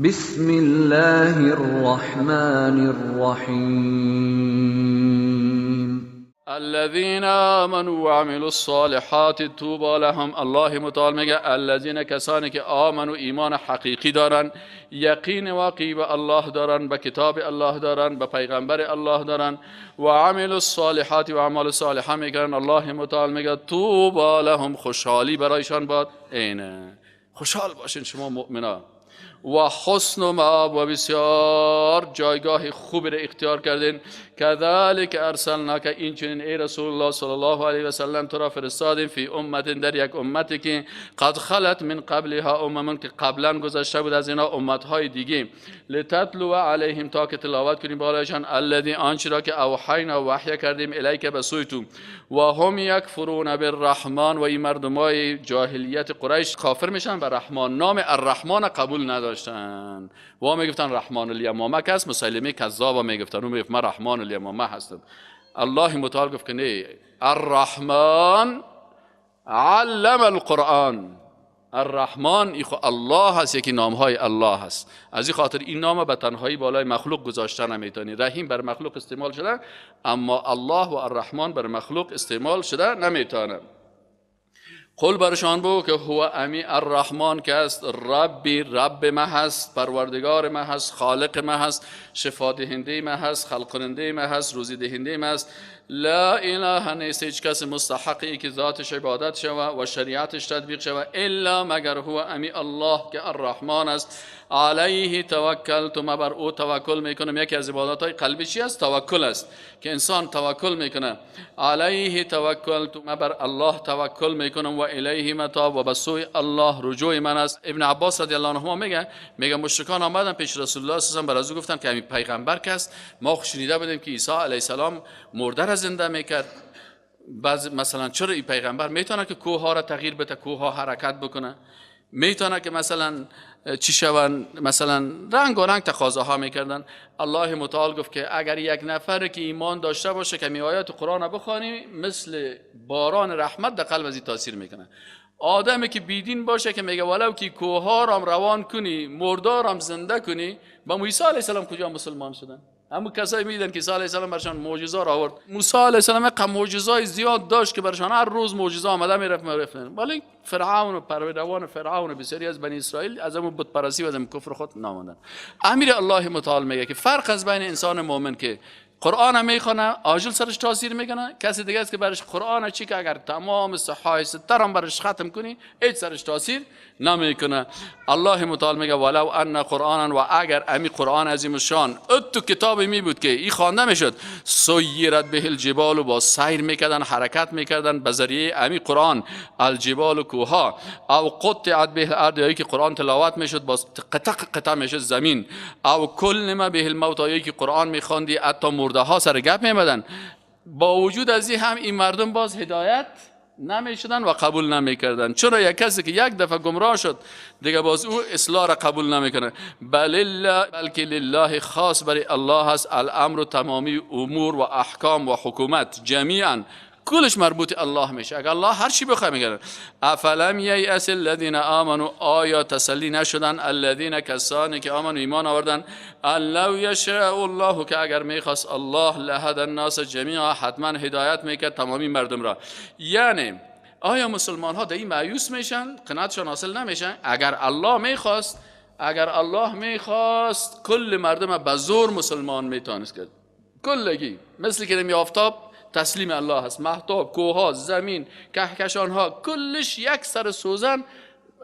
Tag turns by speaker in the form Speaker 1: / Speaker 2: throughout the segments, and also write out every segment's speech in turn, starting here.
Speaker 1: بسم الله الرحمن الرحیم.
Speaker 2: الذين آمنوا وعملوا الصالحات طوبى لهم. الله متعال میگه الذین، کسانی که آمنوا، ایمان حقیقی دارن، یقین واقعی به الله دارن، به کتاب الله دارن، به پیغمبر الله دارن، و عملوا الصالحات و اعمال صالحه میکنن. الله متعال میگه طوبى لهم، خوشحالی برایشان باد. اینه خوشحال باشین شما مؤمنا. و حسن مآب، و بسیار جایگاه خوبی را اختیار کردین. کذالک ارسلناک، این چنین ای رسول الله صلی الله علیه و سلم تو را فرستادیم، فی امت، در یک امتی که قد خلت من قبلها امم، که قبلا گذشته بود از اینا امتهای دیگه، لتتلو علیهم، تا که تلاوت کنیم بالایشان، الذی، آنچه را که اوحینا، وحی کردیم، الیک، به سوی تو، و هم یکفرون بالرحمن، و این مردمای جاهلیت قریش کافر میشن به رحمان، نام الرحمن قبول نداشتن و میگفتن رحمان الیمامه کس، مسلمه کذاب میگفتن، اون میگفت من رحمان الیمامه هستم. الله متعال گفت که نه، الرحمن علم القرآن، الرحمن ای خو الله هست، یکی نامهای الله هست. از این خاطر این نام به تنهایی بالای مخلوق گذاشته نمیتونی. رحیم بر مخلوق استعمال شده، اما الله و الرحمن بر مخلوق استعمال شده نمیتونه. قل، برشان بگو که هو امی الرحمن که است، ربی، رب ما هست، پروردگار ما هست، خالق ما هست، شفا دهنده ما هست، خلق کننده ما هست، روزی دهنده ما هست. لا اله، نیست هیچ کس مستحقی که ذاتش عبادت شوه و شریعتش تطبیق شوه، الا مگر هو امی الله که الرحمن است. علیه توکلت، ما بر او توکل میکنم. یکی از عبادات های قلبی چی است؟ توکل است، که انسان توکل میکنه. علیه توکلت، ما بر الله توکل میکنم، و الیه متاب، و به سوی الله رجوع من است. ابن عباس رضی الله عنهما میگه مشرکان آمدن پیش رسول الله صلی الله علیه و آله، بر از او گفتن که همین پیغمبر که است، ما شنیده بودیم که عیسی علیه السلام مرده را زنده میکرد، بعض مثلا چرا این پیغمبر میتونه که کوه ها را تغییر بده، کوه ها حرکت بکنه، میتونه که مثلا چی شون، مثلا رنگ و رنگ تقاضاها میکردن. الله متعال گفت که اگر یک نفر که ایمان داشته باشه که می آیات قرآن بخوانی، مثل باران رحمت در قلب از این تاثیر میکنه. آدمی که بیدین باشه که میگه ولو که کوه را روان کنی، مردارم زنده کنی، با موسی علیه السلام کجا مسلمان شدن؟ همون کسایی میدن که عیسی علیه السلام برشان معجزه را آورد. موسی علیه السلام معجزه‌ای زیاد داشت که برشان هر روز معجزه آمده میرفت، ولی فرعون و پیروان فرعون و بسیاری از بنی اسرائیل از همون بت پرستی و از همون کفر خود ناموندن. امیر الله متعال میگه که فرق از بین انسان مؤمن که قرآن میخونه عاجل سرش تاثیر میکنه، کسی دیگه است که برش قرآن چی که اگر تمام صحای سترم برش ختم کنی هیچ سرش تاثیر نمیکنه. الله متعال میگه ولو ان قرآنا، و اگر امی قرآن عظیم شان اتو کتابی می بود که ای خوانده میشد، سیرت به الجبال، و با سیر میکردن، حرکت میکردن به ذریعه امی قرآن، الجبال و کوها، او قطعت به الارض، یا که قرآن تلاوت میشد با قطع قطع میشد زمین، او کلم به الموت، یا که قرآن میخواندی حتی مرده ها سر گپ میمدن. با وجود از این هم این مردم باز هدایت نمیشدن و قبول نمیکردن. چرا؟ یک کسی که یک دفعه گمراه شد دیگه باز او اصلاح را قبول نمیکنه. بل الله، بلکه لله، خاص برای الله هست الامر، تمامی امور و احکام و حکومت جمیعا، کلش مربوط الله میشه. اگر الله هر چی بخواد میگه. افلم ییأس الذین آمنوا، آیا تسلی نشدن الذین، کسانی که آمنوا، ایمان آوردن، لو یشاء الله، که اگر میخواست الله، لهدى الناس جمیعا، حتما هدایت میکرد تمامی مردم را. یعنی آیا مسلمان ها در این مایوس میشن، قناعتشان حاصل نمیشن؟ اگر الله میخواست، اگر الله میخواست کل مردم به زور مسلمان میتونست کرد، کلگی مثل که می آفتاب تسلیم الله هست، مهتاب، کوه‌ها، زمین، کهکشان‌ها، کلش یک سر سوزن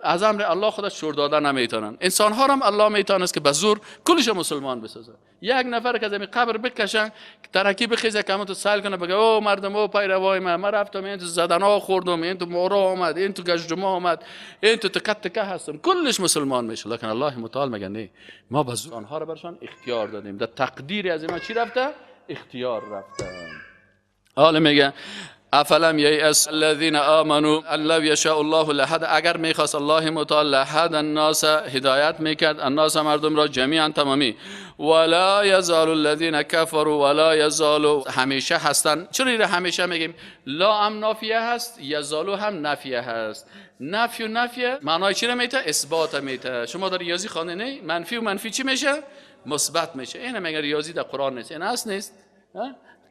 Speaker 2: از امر الله خودش شور داده نمیتونن. انسان ها هم الله میتونست که به زور کلش مسلمان بسازه. یک نفر که از این قبر بکشن، ترکی بخیزه، که تو سیل کنه بگه او مردم، او پیروای من رفتم این تو زدنها خوردم، این تو مورا آمد، این تو گجدما آمد، این تو تکه تکه هستم، کلش مسلمان میشه. لکن الله متعال میگه نه، ما به زور آنها را برشان اختیار دادیم. در تقدیر از ما چی رفته؟ اختیار رفته. حالا میگه افلم ییأس الذین آمنوا ان لو یشاء الله لهدى، اگر میخواست الله متعال لهدى الناس، هدایت میکرد الناس مردم را، جمیعا تمامی، ولا یزال الذین کفروا، ولا یزال، همیشه هستن. چرا همیشه میگیم؟ لا هم نافیه هست، یزالو هم نافیه هست. نفی و نفی معنای چی رو میته؟ اثبات میته. شما در ریاضی خوانده نه؟ منفی و منفی چی میشه؟ مثبت میشه. اینه میگه ریاضی در قرآن نیست، این اصل نیست،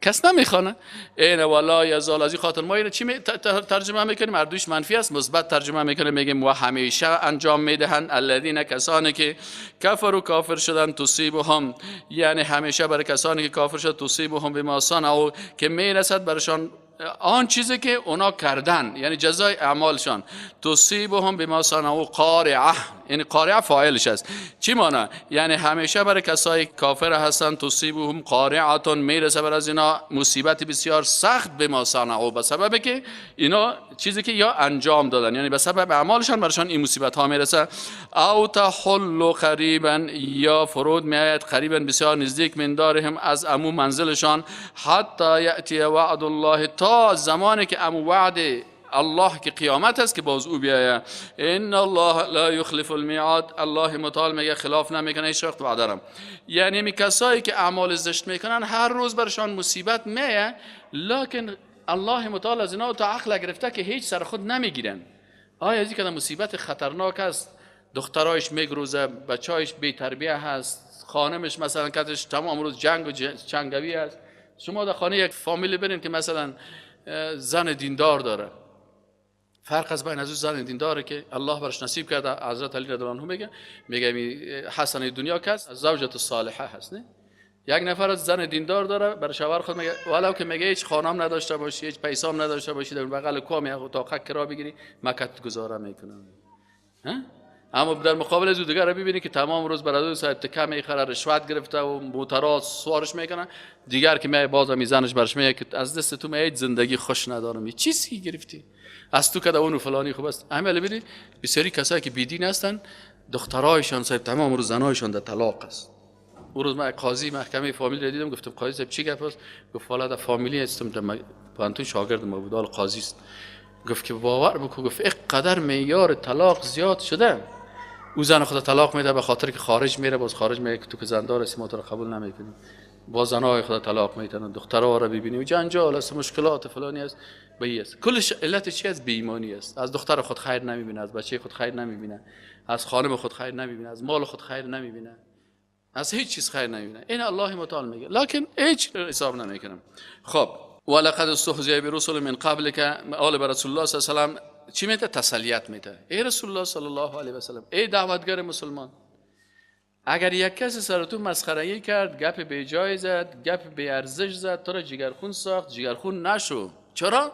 Speaker 2: کس نمیخوانه. این ولا یزال، از این خاطر ما اینو چی ترجمه میکنیم؟ هر دویش منفی است، مثبت ترجمه میکنیم، میگیم و همیشه انجام میدهند. الذین کسانی که کفروا کافر شدن، تصیبهم، یعنی همیشه برای کسانی که کافر شد، تصیبهم بما صنعوا، که میرسد برشان آن چیزی که اونا کردن، یعنی جزای اعمالشان. تصیبهم بما صنعوا قارعه، یعنی قارعه فاعلش است. چی معنی؟ یعنی همیشه برای کسایی کافر هستن تصیبهم قارعه، میرسه بر از اینا مصیبت بسیار سخت، بما صنعوا، به سبب که اینا چیزی که یا انجام دادن، یعنی به سبب اعمالشان برشان این مصیبت ها میرسه. او تحل قریبا، یا فرود میآید قریبا بسیار نزدیک، من دارهم از امو منزلشان، حتی یأتی وعد الله، تا زمانی که امو وعد الله که قیامت است که باز او بیایه. ان الله لا یخلف المیعاد، الله متعال میگه خلاف نمیکنه هیچ وقت وعده را. یعنی می کسایی که اعمال زشت میکنن هر روز برشان مصیبت میایه، لکن الله متعال از اینا تا عقل گرفته که هیچ سر خود نمیگیرن. آیا از این که مصیبت خطرناک است، دخترایش میگروزه، بچهایش بی تربیه هست، خانمش مثلا کتش تمام روز جنگ و چنگوی است. شما در خانه یک فامیلی برین که مثلا زن دیندار داره، فرق از بین از زن دینداره که الله برش نصیب کرده، حضرت علی رضی الله عنه میگه، میگه حسن دنیا کس زوجت الصالحه هست. نه یک نفر از زن دیندار داره، برای شوهر خود میگه ولو که میگه هیچ خانم نداشته باشی، هیچ پیسام نداشته باشی، در بغل کوه می اتاق کرا بگیری، مکت گزاره میکنم. اما در مقابل از دیگر رو ببینی که تمام روز برادر صاحب تکه میخره، رشوت گرفته و موترا سوارش میکنن، دیگر که می باز میزنش برش میگه که از دست تو می زندگی خوش ندارم، یه چیزی گرفتی از تو که اون فلانی خوب است. همه ببینید بسیاری کسایی که بیدین هستن، دخترایشان صاحب تمام روز زنایشان در طلاق است. اون روز من قاضی محکمه فامیلی رو دیدم، گفتم قاضی صاحب چی گپ است؟ گفت والا در فامیلی هستم، در پانتون شاگرد ما بود، قاضی است. گفت که باور بکن، گفت اینقدر معیار طلاق زیاد شده، او زن خود طلاق میده به خاطر که خارج میره، باز خارج میگه که تو که زندار هستی ما تو رو قبول نمیکنیم، باز زنای خود طلاق میدن، دخترها رو ببینی و جنجال است، مشکلات فلانی است، به است. کلش علت چی است؟ بی ایمانی است. از دختر خود خیر نمیبینه، از بچه خود خیر نمیبینه، از خانم خود خیر نمیبینه، از مال خود خیر نمیبینه، از هیچ چیز خیر نمیبینه. این الله متعال میگه، لکن هیچ حساب نمیکنم. خب ولقد استهزئ برسل من قبلک، آل رسول الله صلی الله علیه و سلم چی میده؟ تسلیت میده. ای رسول الله صلی الله علیه و سلم، ای دعوتگر مسلمان، اگر یک کسی سر تو مسخره‌ای کرد، گپ بی جای زد، گپ بی ارزش زد، تو را جگرخون ساخت، جگرخون نشو. چرا؟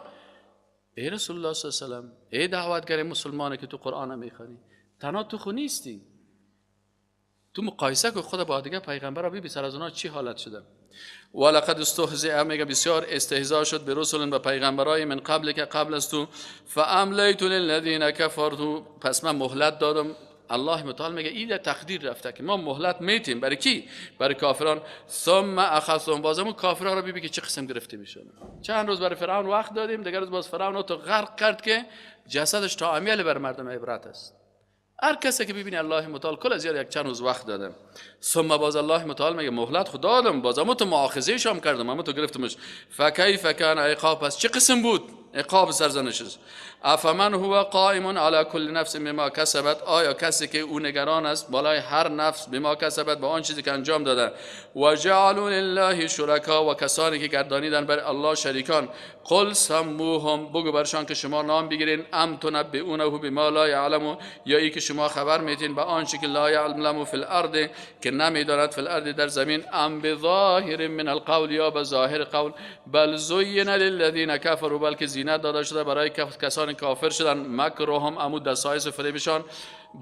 Speaker 2: ای رسول الله صلی الله علیه و سلم، ای دعوتگر مسلمانه که تو قرآن میخوانی، تنها تو خو نیستی، تو مقایسه که خود با دیگه پیغمبرا ببین سر از اونا چی حالت شده. ولقد استهزئ، میگه بسیار استهزا شد به رسول و پیغمبرای من قبل که قبل از تو، فاملیت للذین کفروا، پس من مهلت دادم. الله متعال میگه این تقدیر رفته که ما مهلت میتیم برای کی؟ برای کافران. ثم اخذتهم، بازم کافران رو ببین که چه قسم گرفته میشن. چند روز برای فرعون وقت دادیم، دیگر روز باز فرعون تو غرق کرد که جسدش تا امیال بر مردم عبرت است. هر کسی که ببینی الله متعال کل از یک چند روز وقت دادم. ثم باز الله متعال میگه مهلت خود دادم، باز اما تو مؤاخذه شام کردم، اما تو گرفتمش. فکیف کان عقاب، پس چه قسم بود عقاب سرزنشش؟ افمن هو قائم علی کل نفس بما کسبت، آیا کسی که او نگران است بالای هر نفس بما کسبت، با آن چیزی که انجام داده. و جعلوا لله شرکا، و کسانی که گردانیدن بر الله شریکان. قل سموهم، بگو برشان که شما نام بگیرین. ام تنبئونه بما لا یعلم، یا ای که شما خبر میتین به آنچه که لا یعلم فی الارض، که نمیداند فی الارض در زمین. ام بظاهر من القول، یا به ظاهر قول. بل زین للذین کفروا، بلکه زینت داده شده برای کسانی کافر شدن. مکرهم، امو دسایس و فریبشان.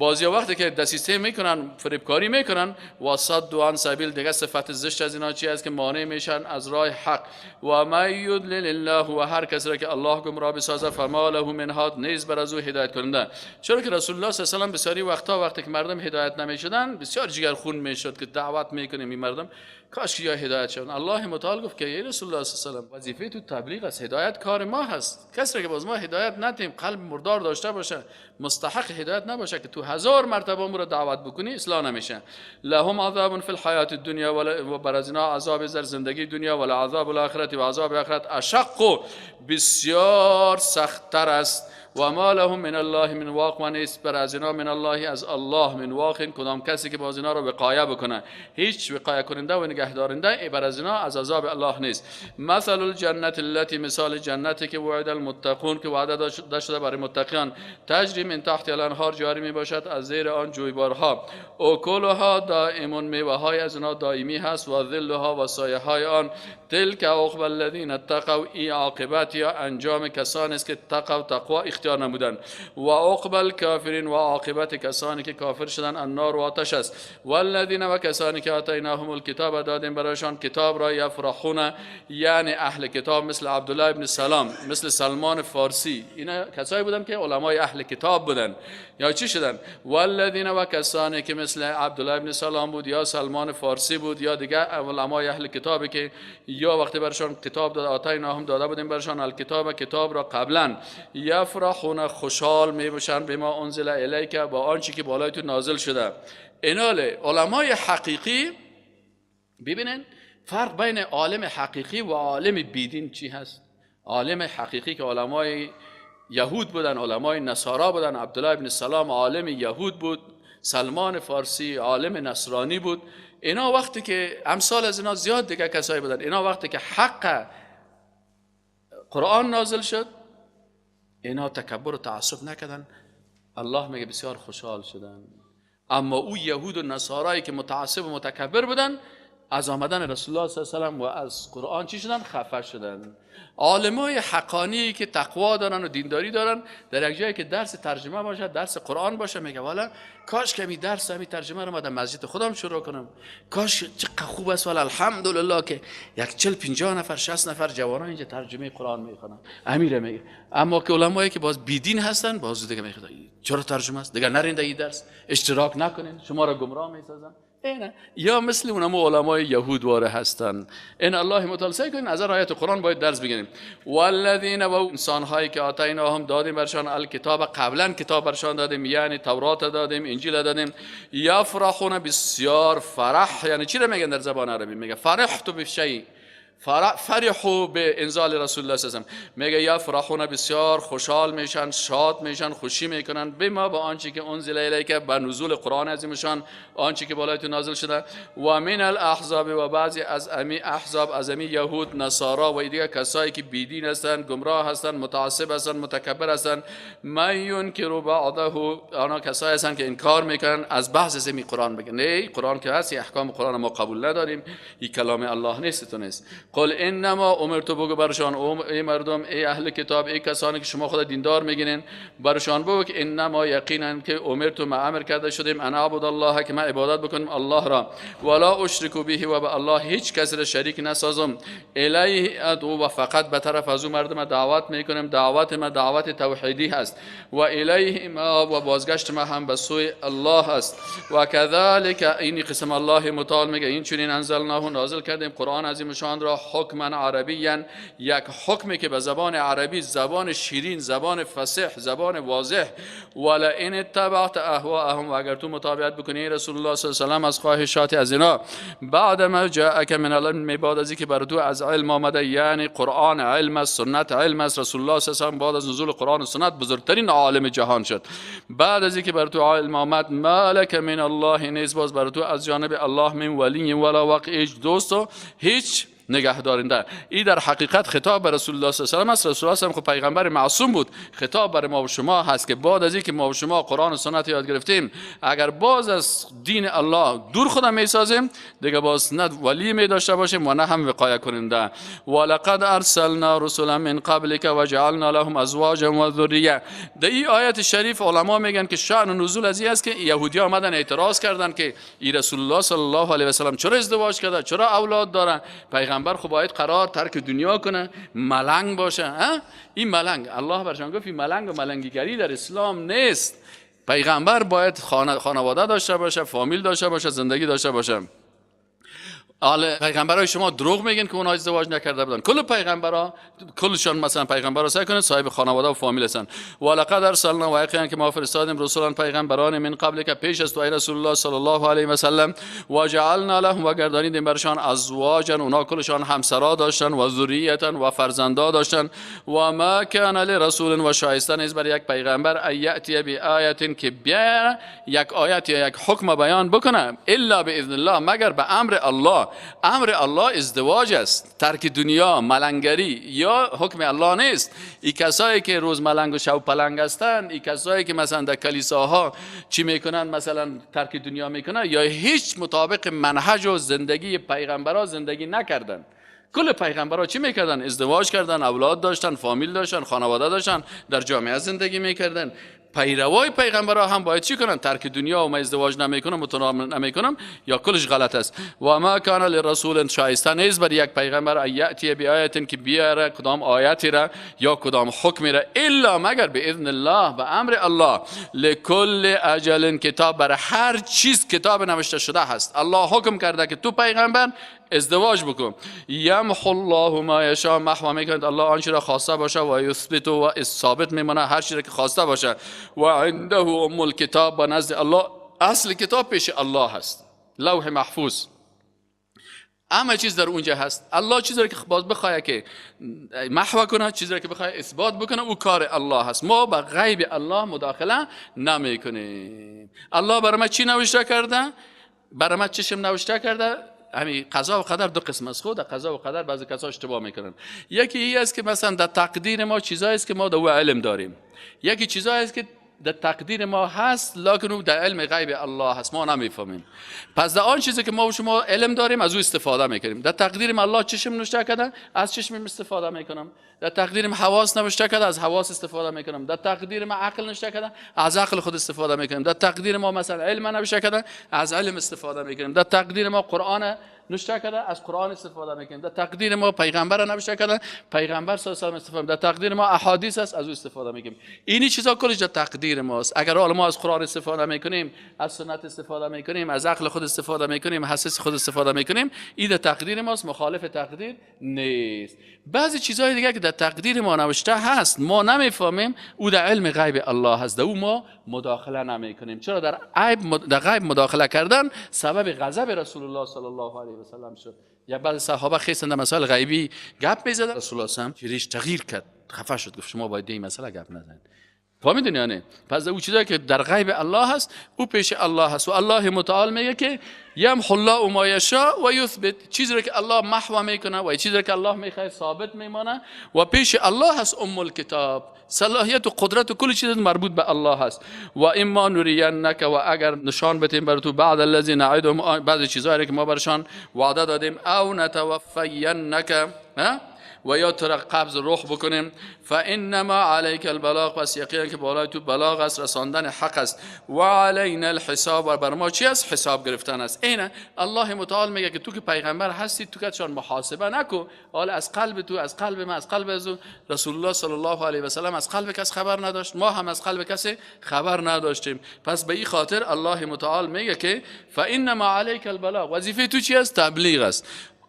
Speaker 2: بعضی وقتی که دسیسه میکنن، فریبکاری میکنن. و صدوا عن سبیل، دیگه صفت زشت از اینا چی است؟ که مانع میشن از راه حق. و من یضلل الله، و هر کسی را که الله گمراه بسازه، فما له من هاد، نیز بر از او هدایت کننده. چرا که رسول الله صلی الله علیه و سلم بسیاری وقتا وقتی که مردم هدایت نمیشدن، بسیار جگرخون میشد که دعوت میکنیم این مردم کاش که یا هدایت شدن. الله متعال گفت که ای رسول الله صلی الله علیه و سلم، وظیفه تو تبلیغ است، هدایت کار ما هست. کسی را که باز ما هدایت ندیم، قلب مردار داشته باشه، مستحق هدایت نباشه، که تو هزار مرتبه امر دعوت بکنی اصلاح نمیشه. لهم عذاب فی الحیات الدنیا، و بر از اینا عذاب در زندگی دنیا، ولا عذاب الاخرت، و عذاب آخرت اشق، بسیار سختتر است. و ما لهم من الله من واق، و نیست بر از اینا من الله از الله من واق، کدام کسی که باز اینا را وقایه بکنه، هیچ وقایه کننده و نگهدارنده بر از اینا از عذاب الله نیست. مثل الجنت التي، مثال جنتی که وعد المتقون، که وعده داده شده برای متقیان، تجری من تحت الانهار، جاری می باشد از زیر آن جویبارها، اکلها دائم، میوه های از اینا دائمی هست، و ظلها و سایه های آن. تلک عقب الذین اتقوا، ای عاقبت یا انجام کسانی است که تقوا تقوا اختیار نمودند. و عقب الکافرین، و عاقبت کسانی که کافر شدند، النار و آتش است. والذین و کسانی که آتیناهم الکتاب، دادیم برایشان کتاب را، یفرحون، یعنی اهل کتاب مثل عبدالله ابن سلام، مثل سلمان فارسی، اینا کسایی بودن که علمای اهل کتاب بودن یا چی شدن. والذین و کسانی که مثل عبدالله ابن سلام بود یا سلمان فارسی بود یا دیگه علمای اهل کتابی که یا وقتی برشان کتاب داد، آتیناهم داده بودیم برشان الکتاب، کتاب را قبلا، یفرحون، خوشحال میباشن، بما انزل الیک، با آنچه که بالای تو نازل شده. ایناله علمای حقیقی، ببینن فرق بین عالم حقیقی و عالم بیدین چی هست. عالم حقیقی که علمای یهود بودن، علمای نصارا بودن، عبدالله ابن سلام عالم یهود بود، سلمان فارسی عالم نصرانی بود. اینا وقتی که امثال از اینا زیاد دیگه کسایی بودن، اینا وقتی که حق قرآن نازل شد، اینا تکبر و تعصب نکردن، الله میگه بسیار خوشحال شدن. اما او یهود و نصارایی که متعصب و متکبر بودن، از آمدن رسول الله صلی الله علیه و سلم و از قرآن چی شدن؟ خفه شدن. عالمای حقانی که تقوا دارن و دینداری دارن، در یک جایی که درس ترجمه باشه، درس قرآن باشه، میگه والا کاش که می درس می ترجمه رو ما در مسجد خودم شروع کنم، کاش چقدر خوب است، والا الحمدلله که یک 40 50 نفر 60 نفر جوانان اینجا ترجمه قرآن میخوانن. امیر میگه. اما که علمایی که باز بیدین هستن، باز دیگه میگه چرا ترجمه است، دیگه نرین در این درس اشتراک نکنین، شما را گمراه میسازن. اینه یا مثل اونم علمای یهود واره هستن. این الله متعال سعی کنین از آیات قرآن باید درس بگیریم. والذین و انسان هایی که آتیناهم دادیم برشان الکتاب، قبلا کتاب برشان دادیم، یعنی تورات دادیم، انجیل دادیم، یفرحون، بسیار فرح، یعنی چی رو میگن در زبان عربی؟ میگه فرحت بشیء، فرحوا به انزال رسول الله صلی الله علیه و سلم. میگه یفرحون، بسیار خوشحال میشن، شاد میشن، خوشی میکنن، بما با آنچه که انزل الیک، بر نزول قرآن عظیمشان، آنچه که بالای تو نازل شده. و من الاحزاب، و بعضی از امی احزاب، از امی یهود، نصارا و دیگر کسایی که بیدین هستند، گمراه هستند، متعصب هستند، متکبر هستند، من ینکر بعضه، آنها کسایی هستند که انکار میکنن از بعض از امی قرآن. بگن نه قرآن که هست، احکام قرآن ما قبول نداریم، این کلام الله نیست، تو نیست. قل انما امرت، بگو برشان ای مردم، ای اهل کتاب، ای کسانی که شما خود دیندار میگینین، برشان بگو که انما، یقینا که امرت، ما امر کرده شدیم، ان اعبد الله، که ما عبادت بکنیم الله را، ولا اشرک به، و به الله هیچ کسی را شریک نسازم، الیه ادعو، و فقط به طرف از او مردم دعوت میکنیم، دعوت ما دعوت توحیدی هست، و الیه ما، و بازگشت ما هم به سوی الله است. و کذالک، این قسم الله متعال میگه این چنین انزلناه، نازل کردیم قرآن عظیم شان را، حکما عربیا، یک حکمی که به زبان عربی، زبان شیرین، زبان فصیح، زبان واضح. ولئن اتبعت اهواءهم، و اگر تو متابعت بکنی رسول الله صلی الله علیه و سلم از خواهشات از اینا، بعد ما جاءک من العلم، بعد از اینکه بر تو از علم آمده، یعنی قرآن علم است، سنت علم است، رسول الله صلی الله علیه و سلم بعد از نزول قرآن و سنت بزرگترین عالم جهان شد. بعد از اینکه بر تو علم آمد، ما لک من الله، نیز باز بر تو از جانب الله من ولی ولا واق، هیچ دوست و هیچ نگه دارنده. این در حقیقت خطاب بر رسول الله صلی الله علیه و سلم است. رسول الله صلی الله علیه و سلم خب پیغمبر معصوم بود، خطاب بر ما و شما هست که بعد از اینکه ما و شما قرآن و سنت یاد گرفتیم، اگر باز از دین الله دور خودم میسازیم، دیگه باز نه ولی می داشته باشیم و نه هم وقایه کننده. ولقد ارسلنا رسلا من قبلک وجعلنا لهم ازواجا و ذریه. در این آیت شریف علما میگن که شأن نزول از این است که یهودی آمدن اعتراض کردن که ای رسول الله صلی الله علیه و سلم چرا ازدواج کرده، چرا اولاد داره، پیغمبر خب باید قرار ترک دنیا کنه، ملنگ باشه. این ملنگ، الله برشان گفت این ملنگ و ملنگیگری در اسلام نیست. پیغمبر باید خانواده داشته باشه، فامیل داشته باشه، زندگی داشته باشه. آل پیغمبرای شما دروغ میگن که اونها ازدواج نکرده بودن. کل پیغمبرا کلشان مثلا پیغمبرا سعی کنن صاحب خانواده و فامیل هستن. ولقد ارسلنا و یقینا که ما فرستادیم رسولان پیغمبران من قبل که پیش از تو ای رسول الله صلی الله علیه و سلم، و جعلنا لهم و گردانیدیم برشان ازواجا، اونها کلشان همسرا داشتن و ذریتا و فرزندا داشتن. و ما کان لرسول و شایسته نیست بر یک پیغمبر ان یاتی بآیه که بیاره یک آیت یا یک حکم بیان بکنه الا باذن الله، مگر به امر الله. امر الله ازدواج است، ترک دنیا، ملنگری یا حکم الله نیست. ای کسایی که روز ملنگ و شب پلنگ هستند، ای کسایی که مثلا در کلیساها چی میکنن، مثلا ترک دنیا میکنن، یا هیچ مطابق منهج و زندگی پیغمبرا زندگی نکردن. کل پیغمبرا چی میکردن؟ ازدواج کردن، اولاد داشتن، فامیل داشتن، خانواده داشتن، در جامعه زندگی میکردن. پیروای پیغمبرا هم باید چی کنن؟ ترک دنیا و ما ازدواج نمیکنم و تنام نمیکنم یا کلش غلط است. و ما کان لرسول شایسته نیست بر یک پیغمبر ان یاتی بآیه که بیاره کدام آیتی را یا کدام حکمی را الا مگر باذن الله، به امر الله. لکل اجل کتاب، بر هر چیز کتاب نوشته شده هست. الله حکم کرده که تو پیغمبر ازدواج بکن. یمحو الله ما یشاء، محو میکند الله آنچه را خواسته باشه، و یثبت و ثابت میمونه هر چیزی که خواسته باشه. و عنده ام الکتاب، و نزد الله اصل کتاب پیش الله هست، لوح محفوظ، همه چیز در اونجا هست. الله چیزی را که باز بخواد که محو کنه، چیزی را که بخواد اثبات بکنه، او کار الله هست. ما به غیب الله مداخله نمیکنیم. الله برای ما چی نوشته کرده؟ برای ما چشم نوشته کرده. همین قضا و قدر دو قسم است. خود قضا و قدر بعضی کسا اشتباه میکنن. یکی ای است که مثلا در تقدیر ما چیزایی است که ما در او علم داریم، یکی چیزایی است که در تقدیر ما هست لکن او در علم غیب الله هست، ما نمیفهمیم. پس در آن چیزی که ما و شما علم داریم از او استفاده میکنیم. در تقدیر ما الله چشم نوشته کرده، از چشم استفاده میکنم. در تقدیر ما حواس نوشته کرده، از حواس استفاده میکنم. در تقدیر ما عقل نوشته کرده، از عقل خود استفاده میکنم. در تقدیر ما مثلا علم نوشته کرده، از علم استفاده میکنیم. در تقدیر ما قرآن نوشته کرده، از قرآن استفاده میکنیم. در تقدیر ما پیغمبر نوشته کرده، پیغمبر صلی الله علیه و استفاده. در تقدیر ما احادیث است، از او استفاده میکنیم. اینی چیزا کلش در تقدیر ماست. اگر حالا ما از قرآن استفاده میکنیم، از سنت استفاده میکنیم، از عقل خود استفاده میکنیم، حسس خود استفاده میکنیم، این در تقدیر ماست، مخالف تقدیر نیست. بعضی چیزهای دیگه که در تقدیر ما نوشته هست ما نمیفهمیم، او در علم غیب الله هست، در او ما مداخله نمیکنیم. چرا در غیب مداخله کردن سبب غضب رسول الله صلی الله علیه و سلم شد. یا بعض صحابه خیستن در مسائل غیبی گپ میزدن، رسول الله صلی الله تغییر کرد، خفه شد، گفت شما باید این مسئله گپ نزنید. فهمیدین یعنی؟ پس او چیزایی که در غیب الله هست او پیش الله هست. و الله متعال میگه که یمحو الله ما یشاء و یثبت، چیزی را که الله محو میکنه و چیزی را که الله میخواد ثابت میمانه و پیش الله هست ام الکتاب. صلاحیت و قدرت و کل چیز مربوط به الله هست. و اما نرینک، و اگر نشان بدیم بر تو بعد الذی نعدهم، بعض چیزایی که ما برشان وعده دادیم، او نتوفینک، و یا تو را قبض روح بکنیم، فانما علیک البلاغ، پس یقینا که بالای تو بلاغ است، رساندن حق است، و علینا الحساب، و بر ما چی است؟ حساب گرفتن است. اینه الله متعال میگه که تو که پیغمبر هستی تو که چون محاسبه نکو، حالا از قلب تو، از قلب من، از قلب از رسول الله صلی الله علیه و سلم از قلب کس خبر نداشت، ما هم از قلب کسی خبر نداشتیم. پس به این خاطر الله متعال میگه که فانما علیک البلاغ، وظیفه تو چی است؟ تبلیغ است.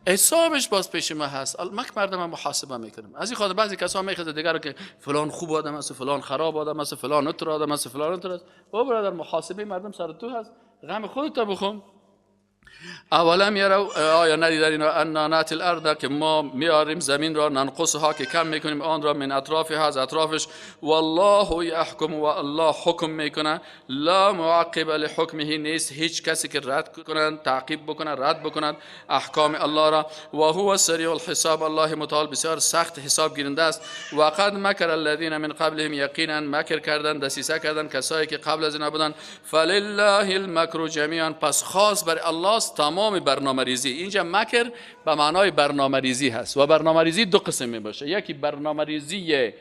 Speaker 2: حسابش باز پیش ما هست. ما که مردم محاسبه میکنیم. از این خاطر بعضی کسا میخواد دیگر که فلان خوب آدم است، فلان خراب آدم است، فلان اتر آدم است، فلان اتر است. او برادر محاسبه مردم سر تو هست، غم خودت بخون. اولم یرو، آیا ندیدن اینا انا ناتی الارض، که ما میاریم زمین را، ننقصها، که کم میکنیم آن را، من اطرافها، از اطرافش، والله یحکم، و الله حکم میکنه، لا معقب لحکمه، نیست هیچ کسی که رد کنند، تعقیب بکنند، رد بکنند احکام الله را، و هو سریع الحساب، الله متعال بسیار سخت حساب گیرنده است. و قد مکر الذین من قبلهم، یقینا مکر کردن، دسیسه کردن کسایی که قبل از اینا بودن، فلله المکر جمیعا، پس خاص بر الله تمام برنامه ریزی. اینجا مکر به معنای برنامه ریزی هست و برنامه ریزی دو قسم می باشه. یکی برنامه ریزی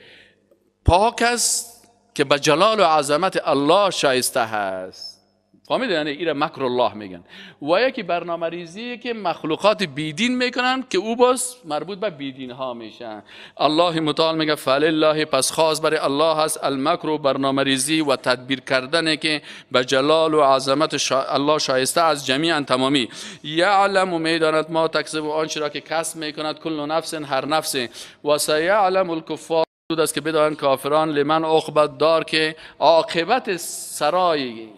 Speaker 2: پاک است که به جلال و عظمت الله شایسته هست، فهمیدن؟ یعنی ایره مکر الله میگن. و یکی برنامه ریزی که مخلوقات بیدین میکنن که او باز مربوط به بیدین ها میشن. الله متعال میگه فلله، پس خاص برای الله هست المکر و برنامه ریزی و تدبیر کردن که به جلال و عظمت الله شایسته از جمیعا تمامی. یعلم و میداند ما تکسب و آنچه را که کسب میکند، کل نفس هر نفس. و سیعلم الکفار، است که بدانند کافران، لمن عقبت دار، که عاقبت سرای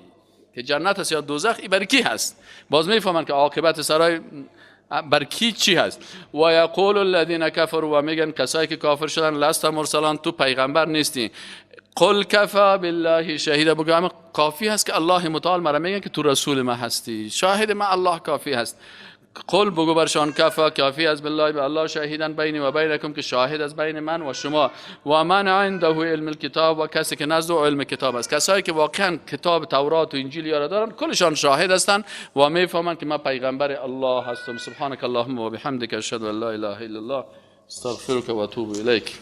Speaker 2: که جنت است یا دوزخ ای بر کی هست. باز میفهمن که عاقبت سرای بر کی چی هست. و یقول الذین کفروا، و میگن کسایی که کافر شدن، لست مرسلان، تو پیغمبر نیستی. قل کفا بالله شهیدا، بگو کافی هست که الله متعال مرا میگن که تو رسول ما هستی، شاهد ما الله کافی هست. قل بگو برشان کفا، کافی از بالله به الله شهیدن بینی و بینکم، که شاهد از بین من و شما. و من عنده علم الکتاب، و کسی که نزد علم کتاب است، کسایی که واقعا کتاب تورات و انجیل یارا دارن کلشان شاهد هستند و میفهمند که من پیغمبر الله هستم. سبحانك اللهم و بحمدک، اشهد ان لا اله الا الله، استغفرك و اتوب الیک.